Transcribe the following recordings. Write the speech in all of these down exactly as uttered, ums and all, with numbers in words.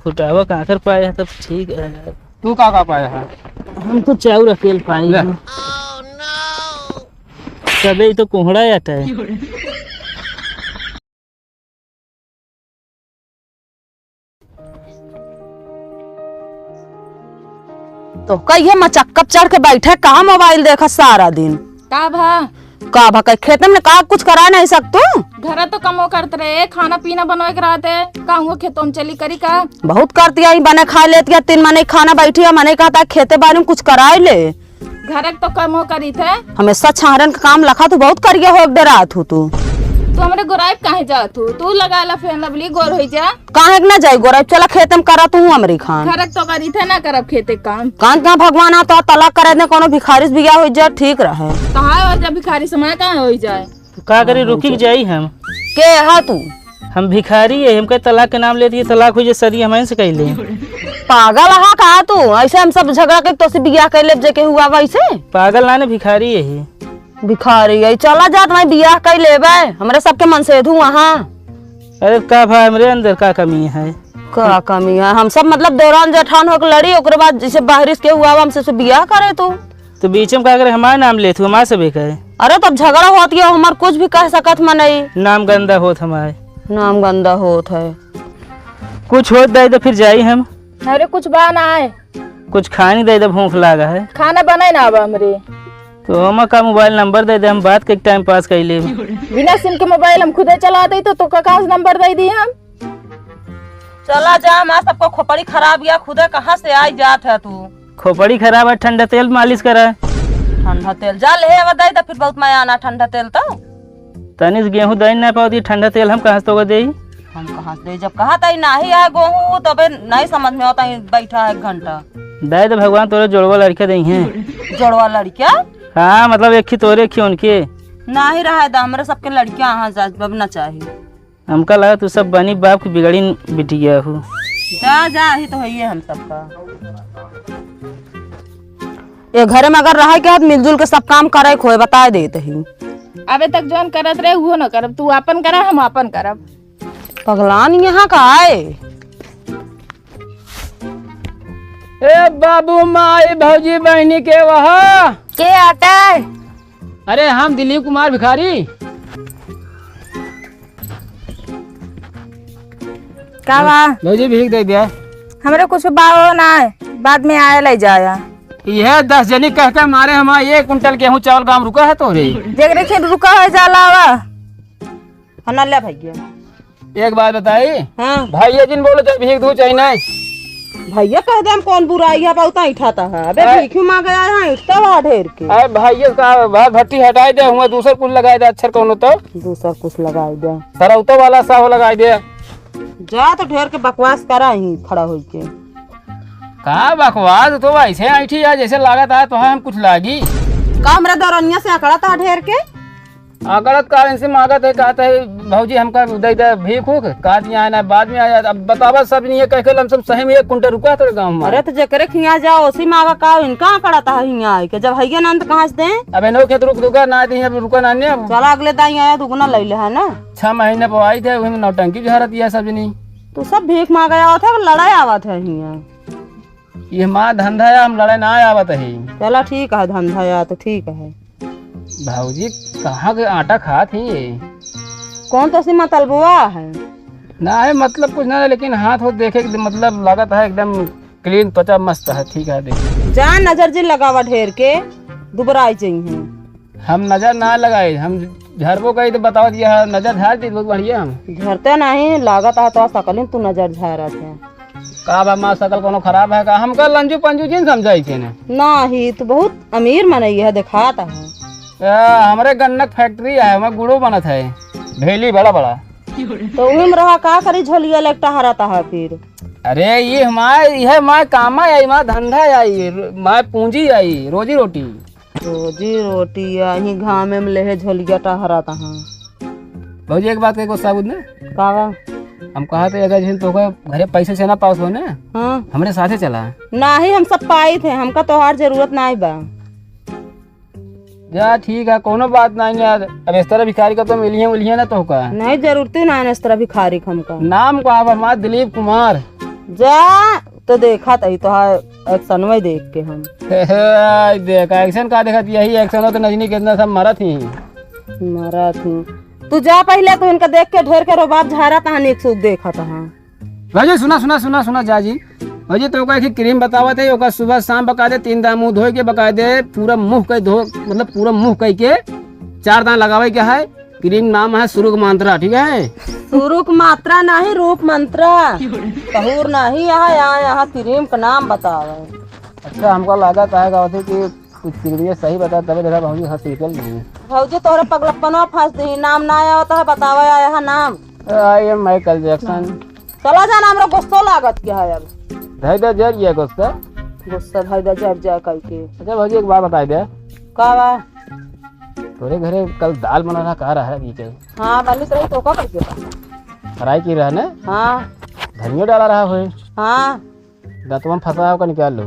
फुटावा काकर पाया है, तब ठीक है। तू का का पाया है? हम तो चाउर अकेल पाई ले। हैं। तबे ही तो कोहड़ा आता है। तो कहिए मचक्कप चढ़ के बैठे, कहाँ मोबाइल देखा सारा दिन? का भा? का भा, कहीं खेते में का कुछ करा नहीं सकतू? घर तो कमो करत रहे, खाना पीना बनवे के रहते, का हुआ खेतों में चली करी का? बहुत करती है, बने खा लेती है, तीन मने खाना बैठी है, मने कहता है खेते बाड़ी में कुछ कराए ले। घर तो कमो करी थे। हमेशा छाहरन का काम लखा, तू बहुत करिया हो डरात हो तू। तू हमरे गोराइब काहे जात हो? तू लगा ला फेन लवली, गोर होई जा। काहे के ना जाई गोराइब, चला खेते में करा तू हमरी खान। घर तो करी थे, ना करब खेते काम। कान का भगवान आ तो तलाक करे दे, कोनो भिखारी से बियाह होई जा, ठीक रहे। कहाँ हो जा भिखारी से, मैं कहाँ होई जाए? का करी, रुकी के जाई हम। के हा तू? हम भिखारी है, हमके तलाक के नाम लेती है, तलाक हुई जे सदी हमन से कैले। पागल हा का तू? ऐसे हम सब झगड़ा के तोसे बियाह कर लेब जे के हुआ वैसे? पागल ना ने, भिखारी है ही। भिखारी है, चला जात मैं बियाह कर लेबे, हमरे सबके मन से धू वहाँ। अरे का भाई, हमरे अंदर का कमी है? का कमी है? हम सब मतलब दौरान जेठान होके लड़ी, ओकरे बाद जैसे बाहरिस के हुआ हमसे से बियाह करे तू। तो बीच में का करे, हमार नाम लेत हूँ, हमार सबे कहे। अरे, तब झगड़ा होत है, हमार कुछ भी कह सकत मनई। नाम गंदा होत हमार। नाम गंदा होत है। कुछ होत दे तो फिर जाई हम। अरे, कुछ बा ना है। कुछ खानी दे दे, भूख लागा है। खाना बनाए ना आवा हमरे। तो हमा का मोबाइल नंबर दे दे, हम बात के टाइम पास कर ले। बिना सिम के मोबाइल हम खुदे चलाते तो, तो का कहाँ से नंबर दे दी हम? चला जा, हमार सबको खोपड़ी खराब या खुदे कहाँ से आई जात है तू? खोपड़ी खराब है, ठंडा तेल मालिश करा। ठंडा तेल जा ले आवा, दे दे, फिर बहुत मया आना ठंडा तेल तो। तनी से गेहूं दही ना पावती, ठंडा तेल हम कहाँ से तोके देई? हम कहाँ से देई? जब कहा तई नाही है गेहूं, तबे नहीं समझ में आवता है, बैठा है एक घंटा। दे दे, भगवान तोरे जोड़वा लड़के देई हैं। जोड़वा लड़का? हाँ, मतलब एक ही तोरे, एक ही उनके। नाही रहा दा, हमरे सबके लड़कियां यहाँ जा, अब ना चाही। हमका लगा तू सब बनी बाप की बिगड़ी बिटिया हो। जा, जा, ही तो है हम सबका। ए घरे में अगर रहे के हाथ मिलजुल के सब काम करे खोए, बताए देत ही। अबे तक जौन करत रहे, उहो न करब। तू आपन करा, हम आपन करब। पगलान यहाँ का आए? ए बाबू, माई, भौजी, बहिनी के वहा? के आटे? अरे, हम दिलीप कुमार भिखारी। का बा? भौजी, भीख दे दिया। हमरे कुछ बाओ ना है, बाद में आया ले जाया। यह दस जनी कह के मारे हमारे एक कुंटल गेहूं चावल गांव रुका है तोरे। जेकरे खेत रुका है, जा लावा। हाँ, ना ले भैया। एक बात बताई? हाँ। भाई, ये जिन बोलो, चाहे भीख दू, चाहे नहीं। भैया, कह दे, हम कौन बुराई है, बहुत ऐंठाता है। अबे, अरे। भीख क्यों मांगे आया है, ऐंठता हुआ ढेर के। अरे भैया, का भात भट्टी हटाई दे, हुआ दूसर कुछ लगाई दे, अच्छर कौनो तो। दूसर कुछ लगाई दे। सरौतो वाला साहू लगाई दे। जा तो ढेर के बकवास करा ही खड़ा होई के। का बकवास, तो ऐसे ऐंठी है, जैसे लागत है तो हम कुछ लागी। का हमरा दौरनिया से अकड़त है ढेर के? अकड़त का इनसे मांगत है, कहत है, "भौजी, हमका दे दे भीख उख, का दिया है ना, बाद में आया।" अब बतावा, सब नहीं है, कह के लमसम सही में एक कुंटल रुका तोरे गाँव में। अरे, तो जेकरे खिया जाओ, उसी मांगा का, इनका अकड़त है हिया आइके, जब हइये ना, तो कहाँ से दें? अब इन्हों खेत रुक दुका ना दी, अब रुका ना ने अब। चला, अगले दाई आया, दुगुना ले ले है ना। छह महीने पर आई थे, वही में नौटंकी झारत यह सब जनी। तू सब भीख मांगे आवत है, लड़ाई आवत है हिया। ये हमार धंधा है, हम लड़े ना आवत ही। चला ठीक है, धंधा या तो ठीक है। भौजी, कहाँ के आटा खात ही ये? कौन तो सी मतलबुआ है? ना है मतलब कुछ ना, लेकिन हाथ हो देखे के मतलब लागत है एकदम क्लीन, त्वचा मस्त है, ठीक है, देख। जा नजर जी लगावा ढेर के, दुबराई जइहैं। हम नजर ना लगाए, हम झरबो कही तो बताओ जी, हाँ, नजर झार दी बहुत बढ़िया हम। झरते नहीं, लागत है तो सकलिन तू नजर झारत है। का बा माँ, सकल कोनो खराब है का? हमका लंजू पंजू जिन समझाई थे ने। नाही, तू बहुत अमीर मनई है, देखात है। या, हमरे गन्ना के फैक्ट्री है, हमें गुड़ो बनत है, भेली बड़ा बड़ा। तो उही में रहा, का करी, झोलिया लेके टहरत है फिर। अरे, ये हमारे, ये हमारे काम है, ये हमारा धंधा है, ये हमारे पूंजी है, ये रोजी रोटी। रोजी रोटी, यही घामे में लेहे झोलिया टहरत है। भौजी, एक बात के गुस्सा बुझ ने? का बा? हम कहा थे, अगर जिन तोहका घरे पैसे से ना पास हो ने, हाँ। हमरे साथे चला। नाही, हम सब पाई थे, हमका तोहार जरूरत नाही बा। जा, ठीक है, कोनो बात नाही यार। अब इस तरह भिखारी का तो मिलिए, मिलिए ना तोहका। नहीं, जरूरत ही ना है इस तरह भिखारी का हमका। नाम का बा हमार दिलीप कुमार। जा, तो देखत ही तो है, action में देख के हम। हे, हे, आई देख, action का देखत, यही action हो तो नजनी कितना सब मरत ही। मरत ही। तू जा पहिले, तू इनका देख के ढेर के रोबाब झारत हन, एक सूप देखत हन। भौजी, सुना, सुना, सुना, सुना, जा जी। भौजी, तो ओका एक cream बतावत है, ओका सुबह शाम बकायदे तीन दान मुंह धोए के बकायदे पूरा मुंह कई धो, मतलब पूरा मुंह कई के चार दान लगावे के है। Cream नाम है सुरुक मंत्रा, ठीक है? सुरुक मात्रा नहीं, रूप मंत्रा। सहूर नहीं है, यहाँ, यहाँ cream का नाम बतावे। अच्छा, हमका लागत है, कहते कि कुछ cream ये सही बता, तबे देखा भौजी हंस निकल गई। भौजी तोहरे पगलपनवा फंस दी, नाम ना आवत है, बतावे आया है नाम। आ, ये Michael Jackson। चला जाना, हमरा गुस्सा लागत के है अब। धई दे जर गया गुस्सा। गुस्सा धई दे जर जा कई के। अच्छा भौजी, एक बात बताई दे। का बा? तोरे घरे कल दाल बना रहा, का रहा है बीचे? हाँ, बनी तो रही, तो का करके बा? Fry की रहा ने? हाँ। धनिया डाला रहा होए? हाँ। दांतवा में फंसा है, ओका निकाल लो।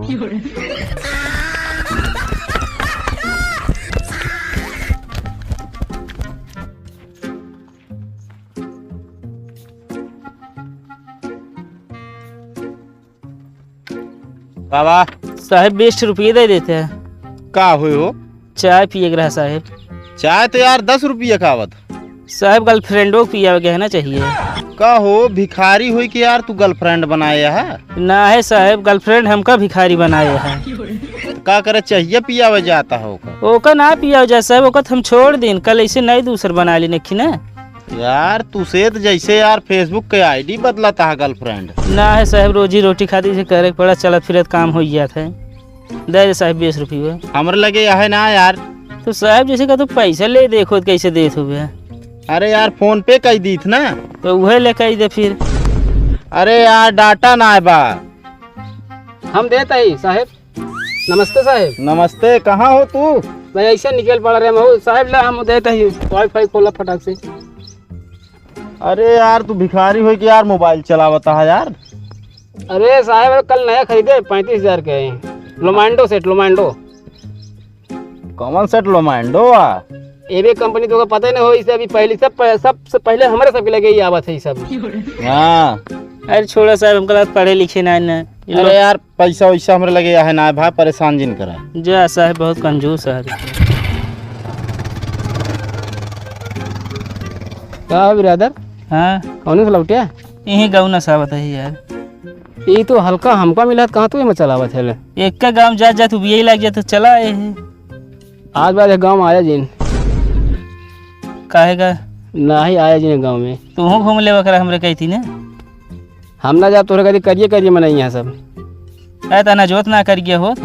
बाबा। साहेब, बीस रुपये दे देते हैं। का होय हो? चाय पिए के रहा साहेब। चाय तो यार दस रुपये का आवत। साहेब, girlfriend को पियावे के है ना चाहिए। का हो, भिखारी होई के यार तू girlfriend बनाए है? ना है साहेब, girlfriend हमका भिखारी बनाए है। तो का करे, चाहिए पियावे जाता हो का? ओका ना पियावे जा साहेब, ओका तो हम छोड़ दीन, कल ऐसे नई दूसर बना ली नखी ना। यार, तू से त जैसे यार Facebook के ID बदलत है girlfriend। ना है साहेब, रोजी रोटी खातिर से करे के पड़ा, चलत फिरत काम हो जात है। दे दे साहेब बीस रुपये। हमरे लगे यह है ना यार। तो साहेब, जैसे का तू पैसा ले देखो, कैसे देत हुए? अरे यार, PhonePe कई दीत ना। तो वह ले कई दे फिर। अरे यार, data ना है बा। हम देत ही साहेब। नमस्ते साहेब। नमस्ते, कहाँ हो तू? मैं ऐसे निकल पड़ा रहे, महू साहेब ला हम देत ही, Wi-Fi खोला फटाक से। अरे यार, तू भिखारी होई के यार mobile चलावत है यार। अरे साहेब, कल नया खरीदे, पैंतीस हजार के है, Lomando set, Lomando। कौन set Lomando आ? एबे company तो का पता ही नहीं हो, इसे अभी पहले सब, सबसे पहले हमारे सबके लगे ही आवत है ये सब। हाँ। अरे छोड़ा साहेब, हमका लगा पढ़े लिखे ना, ना। ये लोग अरे यार, पैसा वैसा हमरे लगे आहे ना भाई, परेशान जिन करा। जा साहेब, बहुत कंजूस है। का हो बिरादर? हाँ। कौन से लौटिया? यही गाँव नसावत है यार। ये तो हल्का हमका मिला, कहाँ तू एमे चलावत है ले? एक का गाँव जात जात उबिये लाग जात, चला आए हैं। आज बाद गाँव में आया जिन। काहे का? नाही आया जिन गाँव में। तू घूम लेवा कर हमरे कहती ने। हम ना जाब तोहरे कदी करिए करिए मनई यहाँ सब। ए, त अनाजवा त ना करिए होत।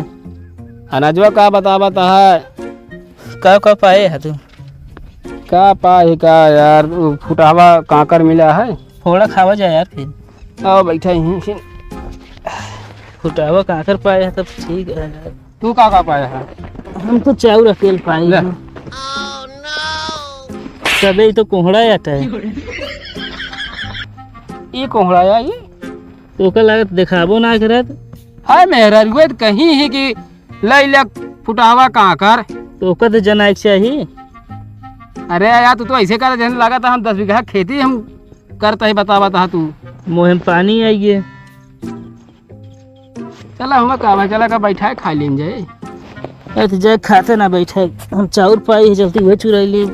अनाजवा का बतावा त है। का, का पाए है तू? का पाए का यार, उ फुटहवा कांकर मिला है। फोड़ा खावा जाए यार फिर। आओ बैठा यहीं फिर। फुटहवा कांकर पाए है तब ठीक है यार। तू का का पाया है? हम तो चाउर अकेल पाई ले। हैं। तबे ई तो कोहड़ा आटा है। ई कोहड़ा है ई? तो ओकर लागत देखाबो ना करत। हाय मेहररुआ त कहीं ही कि लई ले फुटावा कांकर। तो ओकर तो जनाए के चाही। अरे यार, तू तो ऐसे कर, जैसे लागत है हम दस बीघा खेती हम करत ही, बतावत हा तू। मुँह में पानी आइए। चला, हम का भाई, चला का बैठा है, खा लेन जाए। ए, तो जाए खाते ना बैठे, हम चाउर पाई है, चलती वह चुराई ले।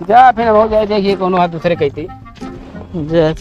जा, फिर हो जाए, देखिए कोनो हाथ दूसरे कहती। जा।